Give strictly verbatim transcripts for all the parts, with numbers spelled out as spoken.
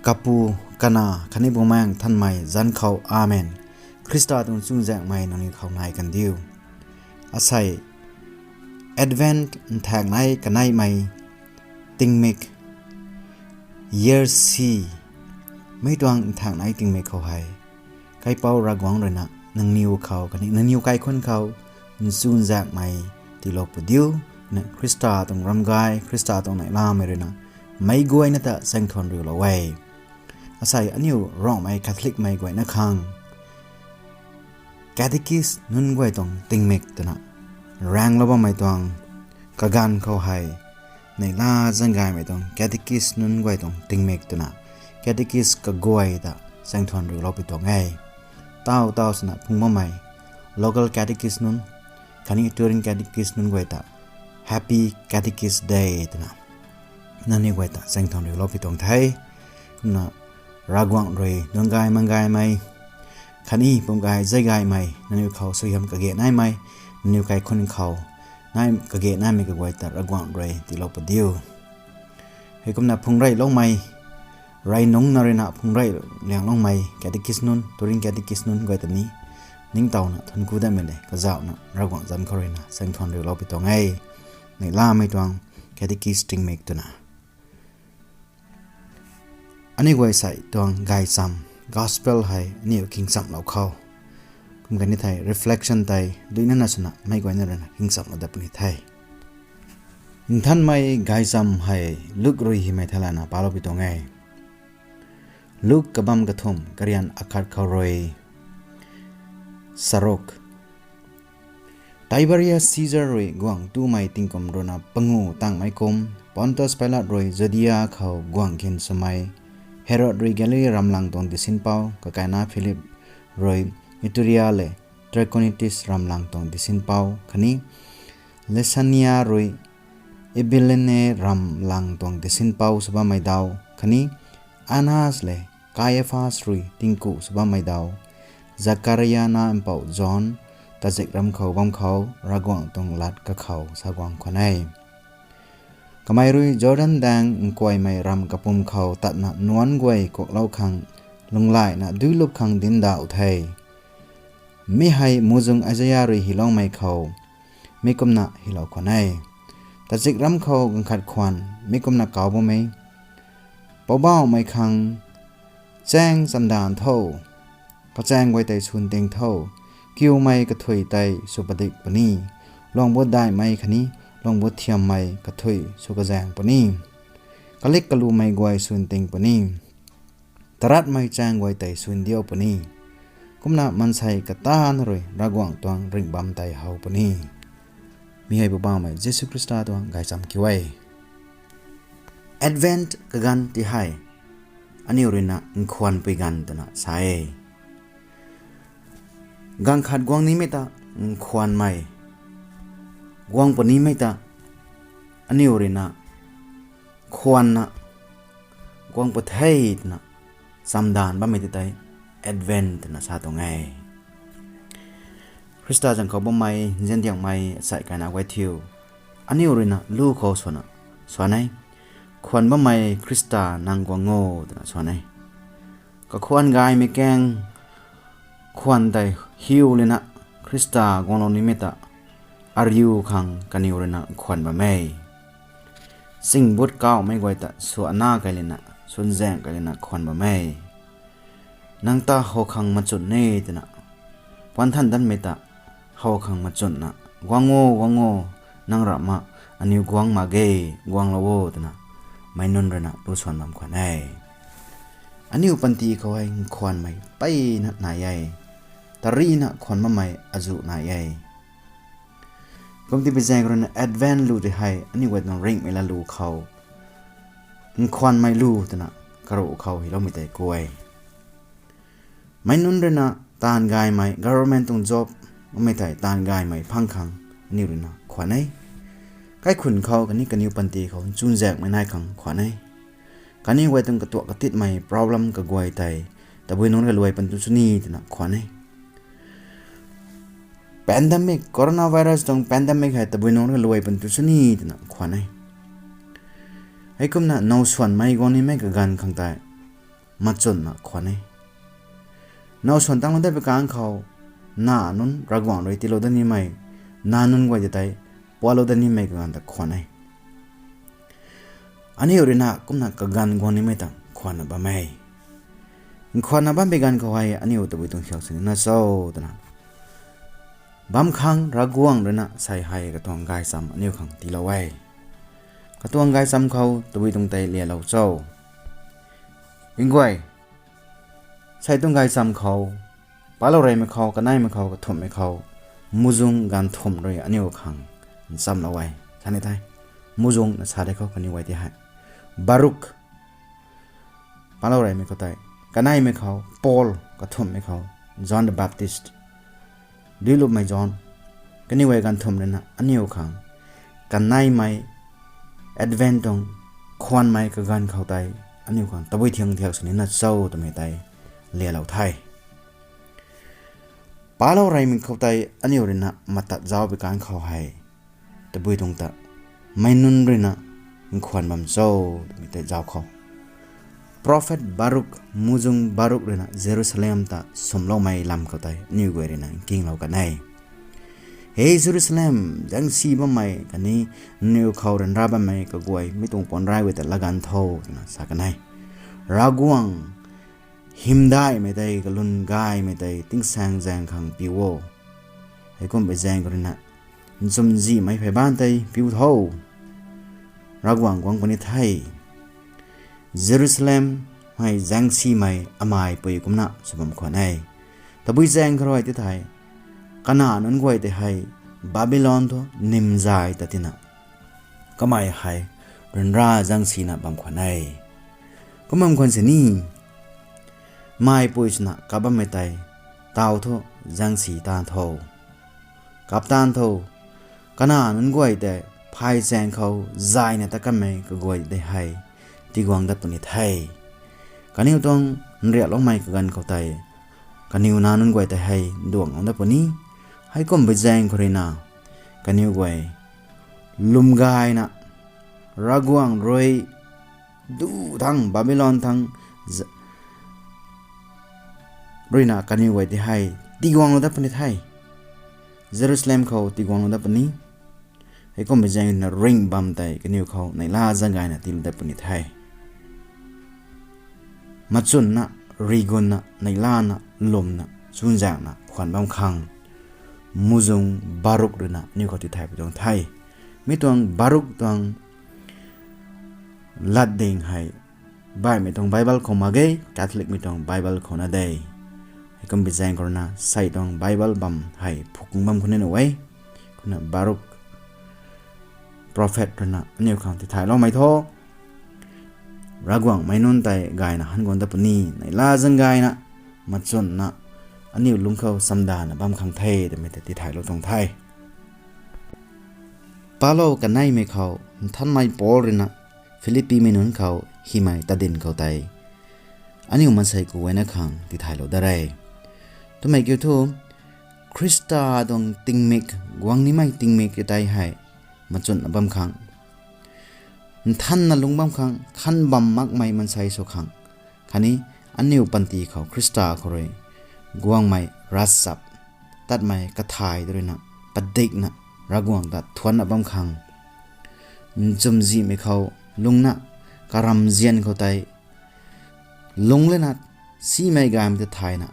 Kapu, Kanac khatni Bumaengh Nthanmei zanc khou, Amen. Khrista tuang chuzaenghmei nangniw khou nai kan diu. Asei, Advent nthaekc nei kaneimei tingmik, Year C, mei tuang nthaekc nei tingmik khou hei, Kaipouc Ravguangc ruina nangniw khou khatni nangniw kaikhunc khou chuzaenghmei tiilou pu diu. Na Khrista tuang ramgay, Khrista tuang neihlamei ruina meic guayna ta chaengthuan riulou e. Asei aniu Rongmei Catholicmei guayna khang catechist nunc guay tuang tingmik twna raenglou bammei tuang kaganv khou hei, neihla zaeng gaymei tuang catechist nunc guay tuang tingmik twna catechist kaguay ta chaengthuan riulou pi tuang e. Taw taw swna phung bammei local catechist nunc khatni touring catechist nunc guay ta Happy Catechist Day twna nangniw guay ta chaengthuan riulou pi tuang the. Kumna Ravguangc rui duang gay mang gaymei khatni pum gay zay gaymei, nangniw khou suaihiam kage naimei, nangniw kaikhunc khou nai kage naimei kaguay ta Ravguangc rui tiilou pu diu. Heikumna phungc reyloumei, rey nungcna ruina phungc rey liangloumei catechist nunc, touring catechist nunc guay ta ni ningtowna thuanc ku datmei le kazauhna Ravguangc zanc khou ruina chaengthuan riulou pi tuang e. Neihlamei tuang catechist tingmik twna aniu guay sei tuang gaychamv, gospel hei aniu khingchamlou khou, kum kani thei reflection tei duinana swna meic guayna ruina khingchamlou dat puni the. Nthanmei gaychamv hei Luk rui hymei thaylana palou pi tuang e. Luk kabam kathumh, karian akhat khou rui charuk. Tiberius Caesar rui guangc tumei tingkum ruina pangu tangmei kum, Pontus Pilat rui Judia khou guangc khin swmei, Herod rui Galili ramlang tuang disinpou, kakaina Philip rui Iturea le Trakhonitis ramlang tuang disinpou, khatni Lisania rui Ibilene ramlang tuang disinpou sw bammei daw, khatni Anas le Kaiaphas rui tingku sw bammei daw, Zakaria na mpouh John, tazik ram khou bam khou Ravguangc tuang lat kakhou sa guang khwan e. Kamei rui Jordan daeng nkuaymei ram kapum khou tatna nuanc guay kuaklou khang lunglaina duilup khang dinc dauh the. Mi hei muhzwng Isaia rui hyloumei khou mi kumna hylou khwan e. Tazik ram khou ganv khat khwan mi kumna kauc bam e: Poubauhmei khang chaeng chamdanv tho, kachaeng guay tei swn ting tho, kiumei kathuic tei sw padik puni, luangbu daihmei khatni luangbu thiammei kathuic sw kazaeng puni, kalik kalumei guay swn ting puni, taratmei chaeng guay tei swn diu puni. Kumna maansei katana rui Ravguangc tuang ringh bam tei how puni. Mi hei Poubauhmei Jisu Khrista tuang gaychamv kiu e. Advent kaganv ti hei aniu ruina nkhwanpui ganv twna sa e. Ganv khat guang nimei ta nkhwanmei, guang punimei ta aniu ruina khwanna guang pw the twna chamdanv bammei ti tei Advent twna sa tuang e. Khrista zanc khou bammei nziandiangmei asei kaina guay thiu, aniu ruina lu khou swna swan e, khwan bammei Khrista nang guang o twna swan e. Kakhwan gaymei kaeng khwan tei hiu lana Khrista guanglou nimei ta ariu khang kaniw ruina khwan bam e. Singbut kauhmei guay ta swana kei lana, sunzaeng kei lana khwan bam e. Nang ta how khang machwn e twna, puanthan danmei ta how khang machwnna, guang o, guang o, nang ramh ma, aniw guang mak ge, guanglou o twna meic nunc ruina lu swan bam khwan e. Aniu panty khou hei nkhwanmei mpeyna nai e, tarina khwan bammei azuh nai e. Kumtibi zaeng ruina Advent lu ti hei aniu guay tuang ringhmei lat lu khou nkhwanmei lu twna karuh khou hyloumei tei ku e. Meic nunc ruina taanv gaymei, government tuang job bammei tei taanv gaymei phang khang aniu ruina khwan e. Kaikhun khou khatni kaniw panty khou chuzaenghmei nai khang khwan e. Kaniw guay tuang katuak katitmei problem kaguay tei tabui nungc rui kaluai pun tu sw ni twna khwan e. Pandemic, coronavirus tuang pandemic hei tabui nungc rui kaluai pun tu sw ni twna khwan e. Heikumna now swanmei guang nimei kaganv khang tei machunna khwan e. Now swan tangc lou dat pui kang khou, na nunc Ravguangc rui tiilou dat nimei, na nunc guay ta tei pualou dat nimei kaganv ta khwan e. Aniu rui na kumna kaganv guang nimei ta khwanna bam e. Nkhwanna bam pui ganv khou hei aniu tabui tuang thiak sini na cho twna bam khang Ravguangc rui na sei hei katuang gaychamv aniu khang tiilou e. Katuang gaychamv khou tabui tuang tei lialou cho. Nguay, sei tuang gaychamv khou, Palou reymei khou, kaneimei khou, kathumhmei khou, muzung ganv thumh rui aniu khang nchamlou e. Sa ni the, muzung na sa de khou kaniw guay ti hei, Baruk, Palou reymei khou tei, kaneimei khou Paul, kathumhmei khou John the Baptist, Duilupmei John, kaniw guay ganv thumh rui na aniu khang kaneimei Advent tuang khwanmei kaganv khou tei aniu khang tabui thiak thiak sini na cho twmei tei lialou the. Palou reymei khou tei aniu rui na matat zauc pui ganv khou hei, tabui tuang ta meic nunc rui na nkhwan bam cho twmei tei zauc khou, Prophet Baruk, muzung Baruk rui na Jerusalem ta swmloumei lam khou tei aniu guay rui na nkinglou kan e. He Jerusalem, zaengsi bammei khatni nangniw khou ryanra bammei kaguay, mi tuang puanray guay ta laganv tho, twna sa kan e. Ravguangc hymdaihmei tei, kalwn gaymei tei tingsaengzaeng khang piu o. Heikumbi zaeng khou rui na nchumhzihmei phey baanc tei piu tho. Ravguangc guang puni the. Jerusalem hei zaengsimei amaipui kumna sw bam khwan e. Tabui zaeng khou rui tei thei, kanac nunc guay tei hei Babylon thu nimzay ta tina, kamei hei ryanra zaengsina bam khwan e. Kum bam khwan sini, maipui swna kap bammei tei, taw thu zaengsi taanv tho, kap taanv tho. Kanac nunc guay tei phay chaeng khou zayna ta kanmei kaguay tei hei tiguang dat puni the. Kaniw tuang nriakloumei kaganv khou tei kaniw nac nunc guay tei hei duanglou dat puni. Heikumbi zaeng khou rui na kaniw guay lwm gayna Ravguangc rui du thangc, Babylon thangc rui na kaniw guay tei hei tiguanglou dat puni the. Jerusalem khou tiguanglou dat puni. Heikumbi zaeng rui na ringh bam tei kaniw khou neihla zaeng gayna tiilou dat puni the. Machunna, rigunna, neihlana, lwmna, chuzaenghna khwan bam khang muzung Baruk rui na aniw khou tithaymei tuang the. Mi tuang Baruk tuang latding hei baihmei tuang Bible khou mak ge, Catholicmei tuang Bible khou na de. Heikumbi zaeng khou rui na sei tuang Bible bam hei phukung bam khou ni nuh e. Kumna Baruk prophet rui na aniw khang tithayloumei thu, Ravguangc meic nunc tei gayna han guang dat puni, neihla zaeng gayna, machunna, aniw lungc khou chamdanvna bam khang the twmei tei tithaylou tuang the. Palou kaneimei khou Nthanmei Paul rui na Philippimei nunc khou hymei tadin khou tei aniu maansei kaguayna khang tithaylou dat re. Twmei kiu thu, Khrista tuang tingmik, guang nimei tingmik tei hei machunna bam khang, nthanna lungc bam khang, khan bam makmei maansei sw khang, khatni aniw panty khou Khrista khou rui guangmei ravchap, tatmei kathay ta rui na padikna Ravguangc ta thuanna bam khang, nchumhzihmei khou lungcna, karamzian khou tei lungc lana, simei gaymei ta thayna,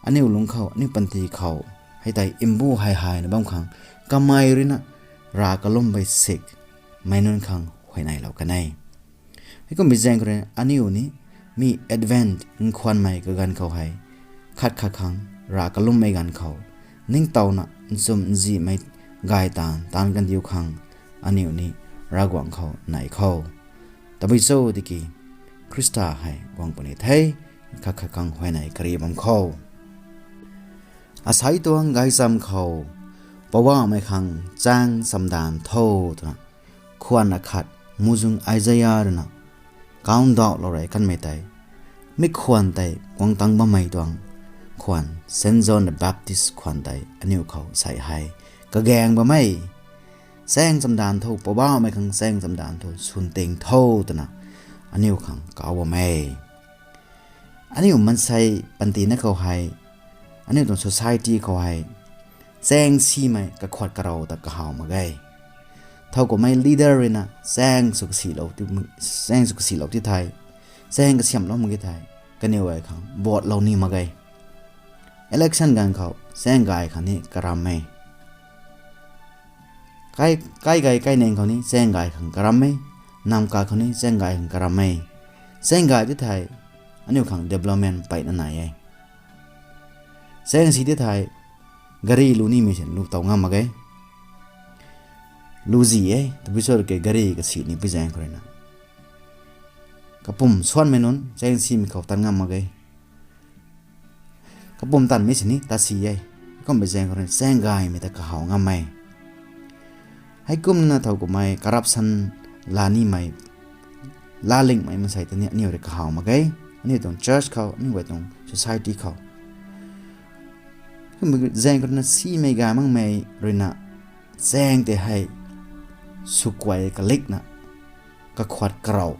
aniw lungc khou, aniw panty khou hei tei mbu hei hayna bam khang, kamei rui na rav kalum bei sik meic nunc khang huayneylou kan e. Heikumbi zaeng khou rui aniu ni mi Advent nkhwanmei kaganv khou hei khat khat khang rav kalummei ganv khou ningtowna nchumh nzihmei gay taanv taanv kandiu khang aniu ni Ravguangc khou nai khou, tabui cho tiki Khrista hei guang puni the, khat khat khang huayney kari bam khou. Asei tuang gaychamv khou Poubauhmei khang chaeng chamdanv tho twna khwan akhat muhzwng Isaia rui na kaundauhlou rey kanmei tei, mi khwan tei guang tangc bammei tuang khwan, Saint John the Baptist khwan tei aniu khou sei hei kagaeng bam e. Chaeng chamdanv tho, Poubauhmei khang chaeng chamdanv tho, swn ting tho twna aniu khang kauc bam e. Aniu mansei panty na khou hei, aniu tuang society khou hei, chaeng simei kakhuat karou ta kahaw mak ge. Thow kummei leader rui na chaeng sw kasilou ti, chaeng sw kasilou ti thei, chaeng kasiamhlou mak ge thei, kaniw gay khang vote lou ni mak ge. Election ganv khou chaeng gay khang ni karam e. Kai, kai gay kai neng khou ni chaeng gay khang karam e. Namka khou ni chaeng gay khang karam e. Chaeng gay ti thei, aniu khang development peyna nai e. Chaeng si ti thei, gari lu nimei sin lu tow ngam mak ge. Lu zi e, tabui sw ke gari kasi ni pi zaeng khou rui na. Kapum suanmei nunc chaeng simei khou tan ngam mak ge. Kapum tanmei sini ta si e. Kumbei zaeng khou rui chaeng gaymei ta kahaw ngam e. Heikumna thow kummei corruption la nimei, lalingmei mansei ta ni aniu rui kahaw mak ge. Aniu tuang church khou, aniu guay tuang society khou. Kumbei zaeng khou rui na simei gay makmei rui na chaeng tei hei sukuay kalikna kakhuat karou,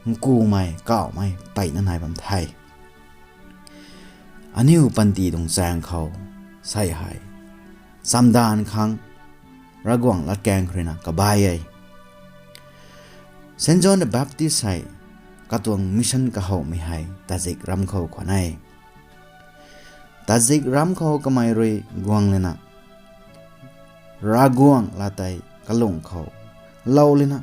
nkumei, kawmei peyna nai bam the. Aniu panty tuang chaeng khou, sei hei, chamdanv khang, Ravguangc latkaeng khou rui na kabay e. Saint John the Baptist hei, katuang mission kahowmei hei, tazik ram khou khwan e. Tazik ram khou kamei rui guang lana, Ravguangc lat tei kalung khou lou lana,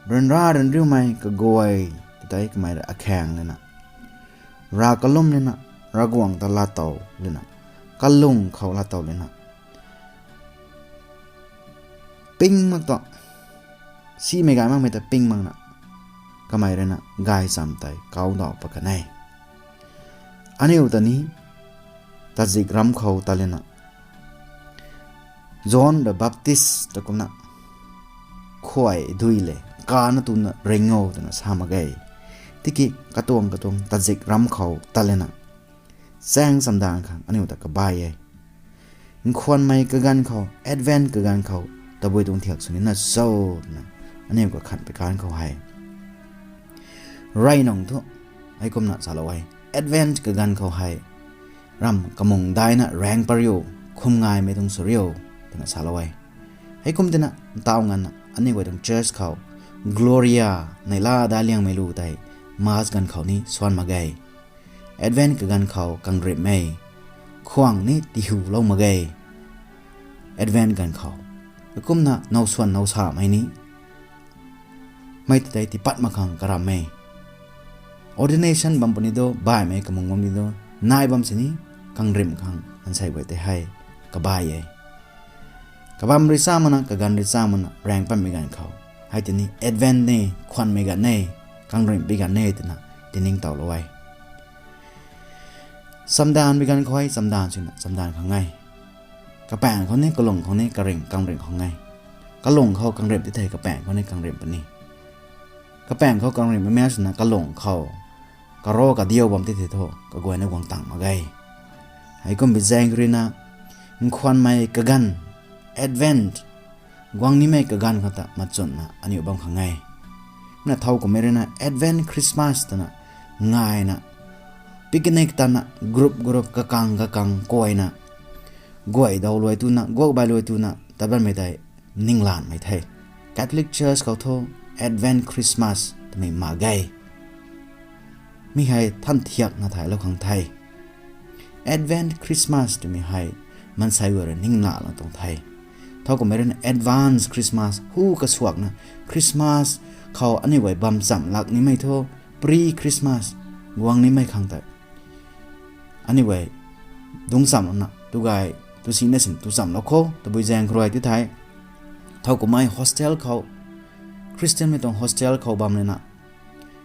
ryanra ryanriumei kaguay tei kamei rui akhaeng lana, rav kalum lana, Ravguangc ta lat tow lana, kalung khou lat tow lana, ping mak tu, simei gay makmei ta ping makna, kamei rui na gaychamv tei kau daw pat kan e. Aniu ta ni, tazik ram khou ta lana, John the Baptist ta kumna, khuay dui le, kana tuna ring o twna sa mak ge. Tiki katuang katuang tazik ram khou ta lana, chaeng chamdanv khang aniu ta kabay e. Nkhwanmei kaganv khou, Advent kaganv khou, tabui tuang thiak sw nina cho twna, aniu kakhan pei kan khou hei, rey nung thu, heikumna salou e. Advent kaganv khou hei, ram kamung daina raeng pat riu, khum ngaymei tuang sw riu, twna salou e. Heikum tina, ntaw nganvna, aniu guay tuang church khou, Gloria, neihla daic liangmei lu tei, Mass ganv khou ni suan mak ge. Advent kaganv khou kangrimhmei, khwang ni tihulou mak ge. Advent ganv khou, heikumna now swan now samei ni, mei ta tei tipat mak khang karam e. Ordination bam puni do, baihmei kamung bam ni do, nai bam sini, kangrimh khang, ansei guay tei hei, kabay e. Kabam rui cha mana, kaganv rui cha mana, raeng patmei ganv khou, hei tini Advent ne, khwanmei ganv ne, kangrimhpui ganv ne twna, tiningtowlou e. Chamdanvpui ganv khou hei, chamdanv swna, chamdanv khang e. Kapaeng khou ni, kalung khou ni, karing, kangrimh khang e. Kalung khou kangrimh ti thei kapaeng khou ni kangrimh puni. Kapaeng khou kangrimh mei swna kalung khou, karo kadiu bam ti thei thu, kaguayna guang tang mak ge. Heikumbi zaeng rui na, nkhwanmei kaganv, Advent, guang nimei kaganv khou ta machwnna aniu bam khang e. Na thow kummei rui na Advent Christmas twna, ngayna, picnic tana, group group kakang kakang kuayna, guay daw luai tuna, guak bai luai tuna, tat bammei tei, ninglanmei the. Catholic Church khou thu Advent Christmas twmei mak ge. Mi hei than thiakna thaylou khang the. Advent Christmas twmei hei maansei guay rui ninglalou tuang the. Thow kummei rui na advance Christmas hu kasuakna Christmas khou aniu guay bam cham lak nimei thu pre-Christmas guang nimei khang tei aniu guay dungc chamlouna tu gay tu sina sin tu chamlou khou tabui zaeng khou rui ti thei. Thow kummei hostel khou, Christianmei tuang hostel khou bam lana,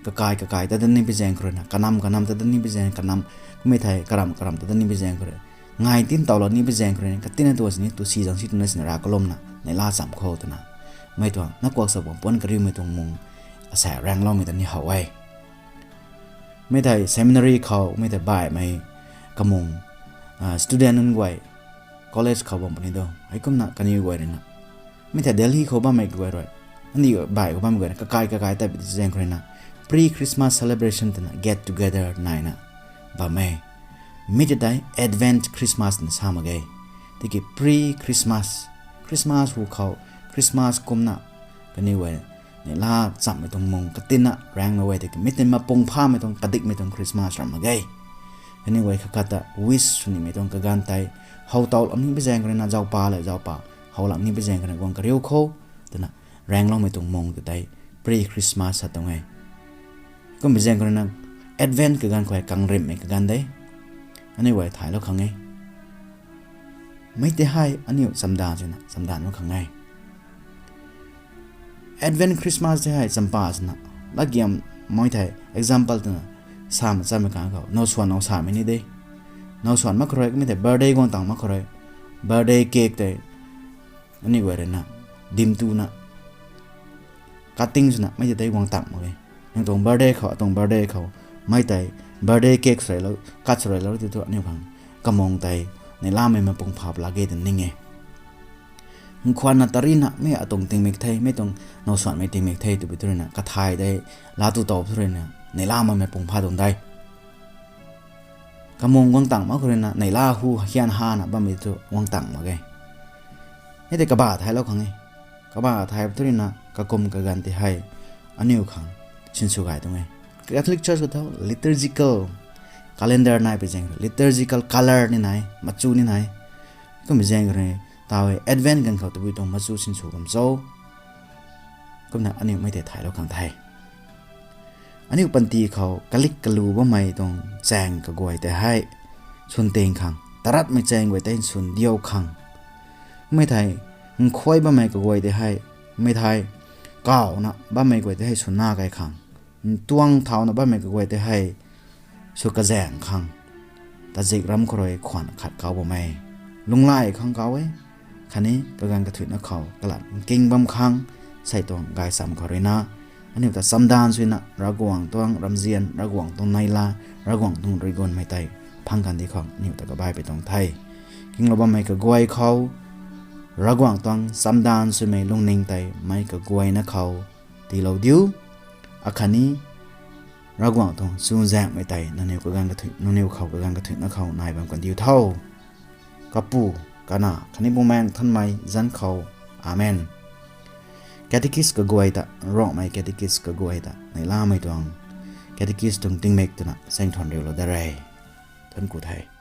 kakai kakai ta dat ni pi zaeng khou rui na, kanam kanam ta dat ni pi zaeng kanam, kummei thei karam karam ta dat ni pi zaeng khou rui, ngai tin tawlou ni pi zaeng khou rui na, katina tu sini tu si zang si tuna sini rav kalumna neihla cham khou twna, mei tuang na kuak sa bam puan kariumei tuang mung, asa raengloumei ta ni how e. Mi thei seminary khou, mi thei baihmei kamung, student nunc guay, college khou bam puni do, heikumna kaniw guay rui na. Mi thei Delhi khou bammei guay rui, aniw baih khou bammei guay na, kakai kakai tat pi zaeng khou rui na, pre-Christmas celebration twna get together naina bam e. Mi tei Advent Christmas na sa mak ge. Tiki pre-Christmas, Christmas hu khou, Christmas kumna kaniw guay neihla chammei tuang mung katinna raenglou e, tiki mi tei mapung phamei tuang, padikmei tuang Christmas ram mak ge. Kaniw guay khat khat ta wish sw nimei tuang kaganv tei, how taw lam ni pi zaeng khou ruina zaupa le zaupa, how lam ni pi zaeng khou ruina guang kariu khou, twna raengloumei tuang mung tei pre-Christmas sa tuang e. Kum pi zaeng khou ruina Advent kaganv khou hei kangrimhmei kaganv de. Aniu guay thaylou khang e. Mi tei hei aniu chamdan swna chamdan mak khang e. Advent Christmas tei hei champa swna latgiam mei thei example twna sa ma chamei kang khou, now swan now samei ni de. Now swan mak khou rui, mi tei birthday guang tang mak khou rui, birthday cake tei aniu guay ruina dimtuna cutting swna mi tei tei guang tang mak ge. Nang tuang birthday khou, atuang birthday khou, mi tei birthday cake swreilou, cut swreilou ti thu aniu khang kamung tei neihlamei mapung pha pla ge twna ning e. Nkhwanna tarina mi atuang tingmik the, mi tuang now swanmei tingmik the twbi thu ruina kathay tei laa tu tow thu ruina neihlamei mapung pha tuang de. Kamung guang tang mak khou ruina neihla hu hian hana bammei thu guang tang mak ge. Hei tei kaba thaylou khang e. Kaba thay thu ruina kakum kaganv tei hei aniu khang sinsw gay tuang e. Catholic Church khou tho liturgical calendar nai pi zaeng khou, liturgical colour ni nai, machu ni nai. Kum pi zaeng khou rui taw e, Advent ganv khou tabui tuang machu sinsw kum cho. Kumna aniu mi tei thaylou khang the. Aniu panty khou kalik kalu bammei tuang chaeng kaguay tei hei swn ting khang, taratmei chaeng guay tei swn diau khang. Mi thei nkhuay bammei kaguay tei hei, mi thei kawna bammei guay tei hei swn na kai khang. Ntuang thauna bammei kaguay tei hei sw kazaeng khang. Tazik ram khou rui khwan khat kau bam e. Lunglai khang kau e. Khatni kaganv kathuicna khou kalat nking bam khang, sei tuang gaychamv khou ruina aniu ta chamdan swna Ravguangc tuang ramzian, Ravguangc tuang neihla, Ravguangc tuang rigunmei tei phang kandi khang aniu ta kabaipui tuang the. Kinglou bammei kaguay khou Ravguangc tuang chamdan swmei lungning tei meic kaguayna khou tiilou diu. Akhatni Ravguangc tuang chuzaenghmei tei nangniw kaganv kathuic, nangniw khou kaganv kathuicna khou nai bam kandiu tho. Kapu, Kanac khatni Bumaengh Nthanmei zanc khou. Amen. Catechist kaguay ta, Rongmei catechist kaguay ta neihlamei tuang catechist tuang tingmik twna saengthuan riulou da re. Thuanc ku the.